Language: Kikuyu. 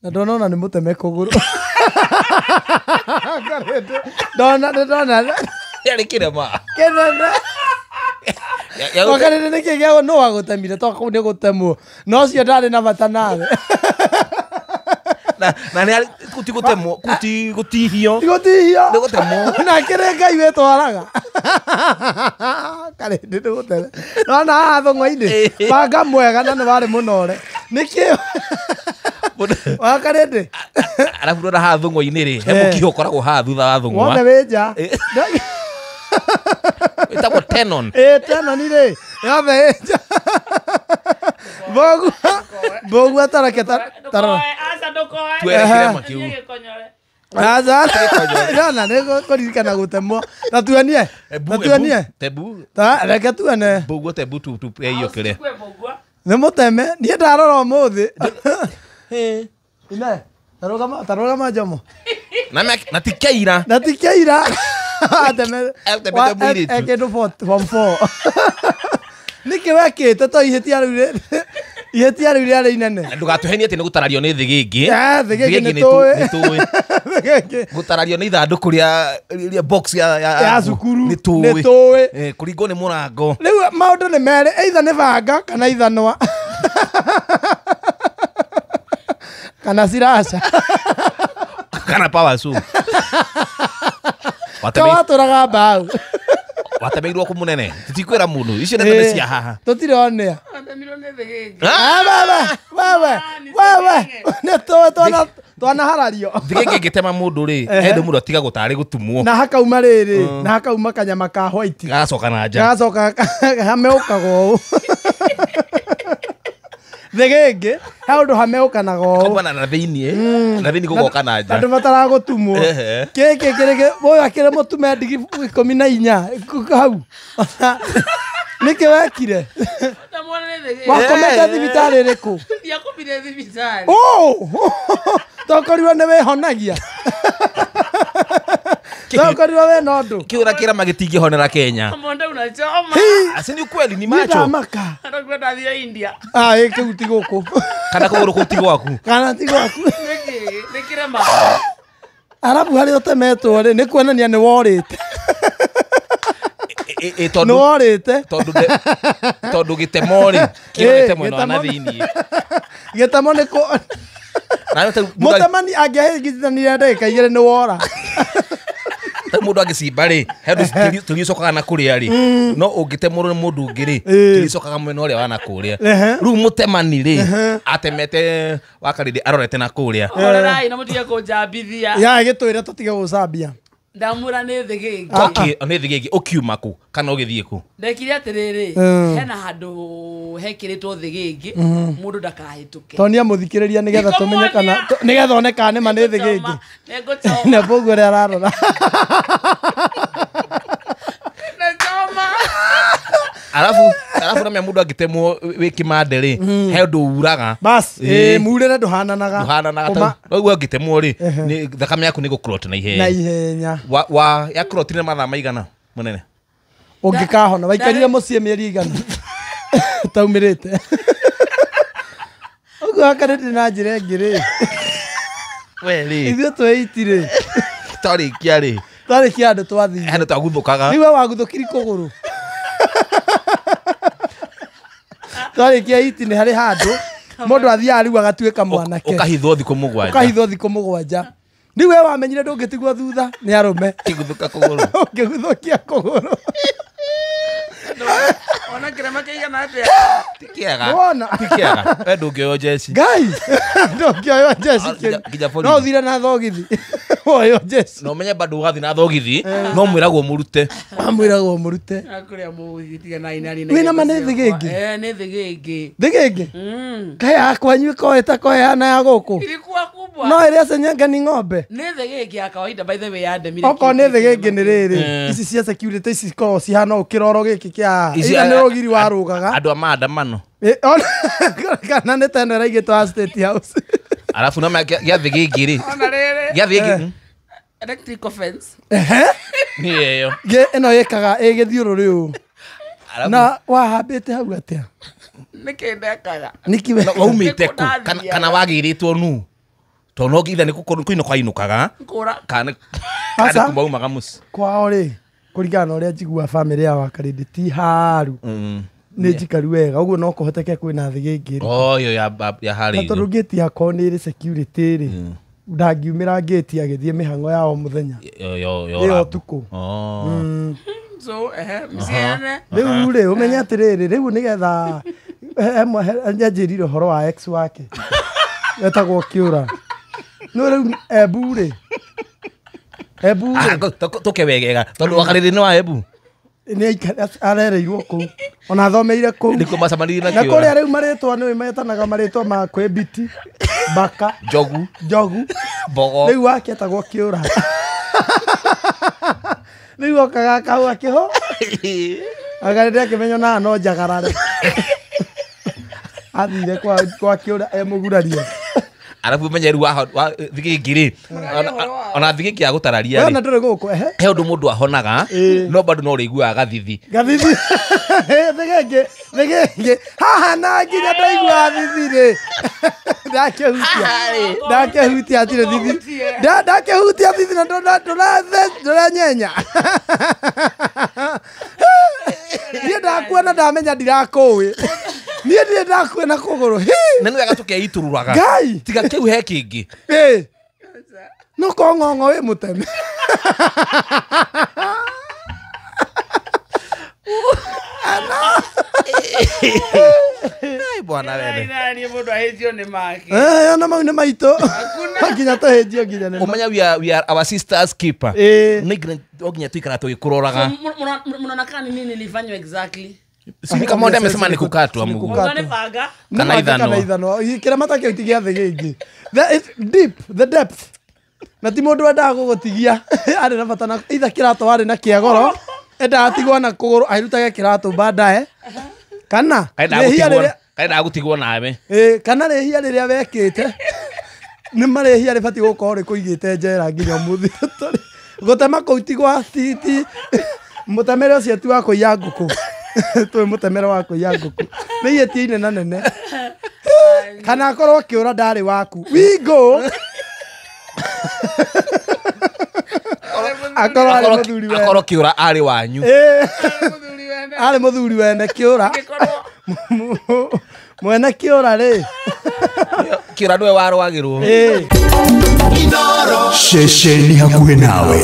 Na ndona nĩ mũteme kũgũrũ. Ndona ndona. Yarĩ kĩrema. Kĩnene. Wakarĩndĩ nĩkĩ gĩa no wagũtemire to kũu nĩ gũtemwo. No ũcio ndarĩ na bata nawe. Na nĩ kuti gũtemwo, kuti gũtihio. Gũtihio. Nĩ gũtemwo. Na kĩrĩ Ngai wĩtwaraga. Karĩndĩ nĩ gũteme. Nona haha thũng'wa-inĩ. Banga mwega na nĩ warĩ mũnore. Nĩkĩ? Wakarĩndĩ. Arabu ndona haha thũng'wa-inĩ rĩ, he mũkiha ũkoragwo haha thutha wa thũng'wa. Wothe wĩ nja. Ĩtagwo tenon. Tenon rĩ, yothe ĩ nja. Mbũgua tareke tarora. Tuere kĩrema kĩu. Aca. Nona nĩ kũririkana gũtemwo. Na tuonie. Na tuonie. Tebu. Ta reke tuone. Mbũgua tebu tu iyo kĩrĩa. Nĩ mũteme, niĩ ndarora ũmũthĩ. Ine, tarũgama tarũgama Njomo. Na ti kĩira. Na ti kĩira. Ateme. Atemete mũirĩtu. Ekĩndũ form 4. Nĩkĩ wekĩte to ihĩtia rĩu ihĩtia rĩu rĩarĩ inene. Ndũgatũhenie atĩ nĩ gũtarario nĩ thĩgĩngĩ. Thĩgĩngĩ nĩ tũĩ. Nĩ tũĩ. Gũtarario nĩ ithandũkũ rĩa box ya cukuru. Nĩ tũĩ. Nĩ tũĩ. Kũringwo nĩ mũrango. Rĩu maũndũ nĩ merĩ, either nĩ banga kana ithanwa. Kana siraca. Kana power saw. Watũraga mbaũ. Watemeirwo kũ mũnene? Tutikwĩra mũndũ. Icio ndeto nĩ cia haha. Tũtironĩa. Watemirwo nĩ thĩgĩngĩ. Wewe. Wewe. Nĩ tũĩ twanaharario. Thĩgĩngĩ ĩngĩtema mũndũ rĩ, he mũndũ atigagwo tarĩ gũtumwo. Na hakauma rĩrĩ, na hakauma kanyama ka white. Gagacoka na nja. Gagacoka hameũkaga ũũ. Thĩgĩngĩ, he ũndũ hameũkanaga ũũ. Kaumana na thĩiniĩ, na thĩiniĩ gũgoka na nja. Andũ mataragũtumwo. Gĩkĩ kĩrĩ ũyũ akĩrĩ mũtume ndigi 14 hau. Nĩkĩ wekire? Wakomete thibitarĩ ĩrĩkũ? Ndiakomire thibitarĩ. Tokorirwo nĩ wĩhonagia. Tokorirwo wĩna ũndũ. Kĩũra kĩrema gĩtingĩhonera Kenya. Monde unachoma. Asi ni ukweli ni macho. Ndamaka. Ndakwenda ndathiĩ India. Kĩu ti gũkũ. Kana kũgũrũ kũu ti gwaku. Kana ti gwaku. Nĩkĩ? Nĩ kĩrema. Arabu harĩa ũtemetwo rĩ, nĩ kuonania nĩ worĩte. Nĩ worĩte. Tondũ gĩtemo rĩ, kĩrorete mwena wa na thĩiniĩ. Gĩtemo nĩ kũ mũtemani angĩahĩngithanirie ndagĩka igĩrĩ nĩ wora. Mũndũ angĩcimba rĩ, he ũndũ tĩri ũcokaga na kũrĩa rĩ, no ũngĩtemũrwo nĩ mũndũ ũngĩ rĩ, tĩri ũcokaga mwena ũrĩa wa na kũrĩa. Rĩu mũtemani rĩ, atemete wakarĩndĩ arorete na kũrĩa. Horerai na mũtige kũnjambithia. Ya gĩtwĩre tũtige gũcambia. Ndamwĩra nĩ thĩgĩngĩ. Nĩ thĩgĩngĩ ũkiuma kũ kana ũgĩthiĩ kũ? Ndekire atĩrĩrĩ, hena handũ hekĩrĩtwo thĩgĩngĩ, mũndũ ndakahĩtũke. Tonia mũthikĩrĩria nĩgetha tũmenye kana nĩgetha one kana nĩma nĩ thĩgĩngĩ. Nĩngũchoma. Na Mbũguo ũrĩa ararora. Nĩchoma. Arabu na mũndũ angĩtemwo wĩ kĩmande rĩ, he ũndũ uraga. Bas, murĩre ndũhananaga. Ndũhananaga. Rĩu angĩtemwo rĩ, thakame yaku nĩ gũclot na ihenya. Na ihenya. Wa ya clotire mathaa maigana mũnene? Ũngĩkahona waikarire mũciĩ mĩeri igana. Taumĩrĩte. Ũguo hakarĩte na njĩra ĩngĩ rĩ. We rĩ. Ithuĩ twĩ rĩ. Twarĩkia rĩ. Twarĩkia andũ twathire. Handũ twaguthũkaga. Rĩu we waguthũkiri kũgũrũ. Twarĩkia iti nĩ harĩ handũ mũndũ athiaga rĩu agatuĩka mwanake. Ũkahithwo thikũ mũgwanja. Ũkahithwo thikũ mũgwanja. Rĩu we wamenyire ndũngĩtigwo thutha nĩ arũme. Kĩguthũka kũgũrũ. Ũngĩguthũkia kũgũrũ. Ona kĩrema kĩigana atĩa? Ti kĩega. Wona? Ti kĩega. We ndũngĩoywo njeci. Ngai! Ndũngĩoywo njeci Nginya No ũthire na thogithi. Woywo njeci. Na ũmenye bado ũgathiĩ na thogithi, no mwĩragwo mũrute. Mwĩragwo mũrute. Kũrĩa mũgũthiĩ tiga na inani. Wĩna ma nĩ thĩgĩngĩ? Nĩ thĩgĩngĩ. Thĩgĩngĩ? Kaĩ ya kwanyu ĩkoĩta koheana ya gũkũ? Ilikuwa kubwa. No ĩrĩa cenyenga ni ng'ombe. Nĩ thĩgĩngĩ ya kawaida by the way yandemire. Okorwo nĩ thĩgĩngĩ nĩ rĩrĩ. Ici cia security ici cikoragwo cihana ũũ kĩroro gĩkĩ kĩa. Ira nĩ rũgiri warũgaga. Andũ a maandamano. Kana nĩ ta ĩno ĩraigĩtwo ya State House. Arabu na gĩa thĩgĩngĩ rĩ. Ona rĩrĩ. Gĩa thĩgĩngĩ. Electrical fence. Nĩ ĩyo. Ĩno ĩkaga ĩgĩthiũrũrĩ ũũ. Na wahambĩte hau atĩa? Nĩkĩ ndekaga? Nĩkĩ wekaga? Waumĩte kũ? Kana wagĩrĩtwo nũ? Tondũ no nginya nĩ kũinũka ainũkaga Kũra. kana Aca. kana kumaumaga mũciĩ. Kwao rĩ, kũringana na ũrĩa njigua bamĩrĩ ya Wakarĩndĩ ti haru, nĩ njikaru wega, ũguo no kũhoteke kwĩna thĩgĩngĩ. Oh, ĩyo ya ya Na harĩa tondũ igũrũ. ngĩti yakwa nĩ ĩrĩ security rĩ, ndangiumĩra ngĩti agĩthiĩ mĩhang'o ya o mũthenya. Yo Ĩyo rabu. ũtukũ. Oh. So, mciane. Rĩu rĩ, ũmenye atĩrĩrĩ, rĩu nĩgetha nĩanjĩrire ũhoro wa ex wake etagwo Kĩũra. No rĩu Embu rĩ, Embu Ah, rĩ, tũke wegega tondũ Wakarĩrĩ nĩ wa Embu. nĩ arereirwo kũu, ona athomeire kũu. Nĩkuo macemanirie na Na Kĩũra. kũrĩa rĩu marĩtwa nĩ metanaga marĩtwa ma kwĩ Mbiti, Mbaka, Njogu, Njogu. Mbogo. Rĩu wake etagwo Kĩũra. Rĩu okaga kahũa kĩho agarĩrĩ akĩmenya na no njagarare. Athire kwa Kĩũra e mũguraria. Arabu menye rĩu wa thigĩngĩ rĩ, ona thigĩngĩ ya gũtararia We ona rĩ, ndũrĩ gũkũ ehe. he ũndũ mũndũ ahonaga no bado no ũrĩiguaga gathithi. Gathithi. Thigĩngĩ, thigĩngĩ. Haha na nginya ndaigua thithi rĩ. Ndakĩhutia. Ndakĩhutia hatirĩ thithi. Ndakĩhutia thithi na ndũranyenya. Niĩ ndakuona ndamenya ndirakũĩ. Niĩ ndirĩ ndakuona kũgũrũ. Hĩ! Na nĩ wega tũkeitururaga. Ngai! Tiga kĩu he kĩngĩ. Ĩ! No ko ng'ong'o wĩ mũteme. Ai bwana wene. Nani mũndũ ahĩtio nĩ make. Ona mau nĩ maitũ. Nginya tũhĩnjio nginya nĩ Ũmenya we are our sister's keeper. Ĩ. Nĩ nginya no nginya tũikara tũgĩkũroraga. Mnaona kama ni nini nilifanywa exactly? Sijui kama wende amesema ni kukatwa Ni mguu. kukatwa. Mũndũ anĩbanga. Kana ithanwa. Kana ithanwa. Kĩrama kĩu ti gĩa thĩ gĩngĩ. It's deep, the depth. Na ti mũndũ wendaga gũgũtigia. Arĩ na bata na either kĩratũ arĩ na kĩa goro. Endaga atigwo na kũgũrũ airutage kĩratũ baadaye. Kana rĩhia rĩrĩa Kaenda gũtigwo nawe. Ĩ, kana rĩhia rĩrĩa wekĩte nĩ marĩhia rĩbatiĩ gũkorwo rĩkũigĩte njera nginya ũmũthĩ tũrĩ. Gũtema kũu ti gwa ti mũtemere ũcio ti wa kũiya ngũkũ. Tũĩ mũtemere wa kũiya ngũkũ. Nĩ ihĩtia inene nene. Kana akorwo kĩũra ndarĩ waku. We go. Akorwo arĩ mũthuri wene. Akorwo Kĩũra arĩ wanyu. Ĩ, Mũthuri wene. arĩ mũthuri wene Kĩũra. Angĩkorwo Mwene Kĩũra rĩ. Kĩũra nĩwe warũagĩrwo. Ĩ. Ceceni hakuhĩ nawe.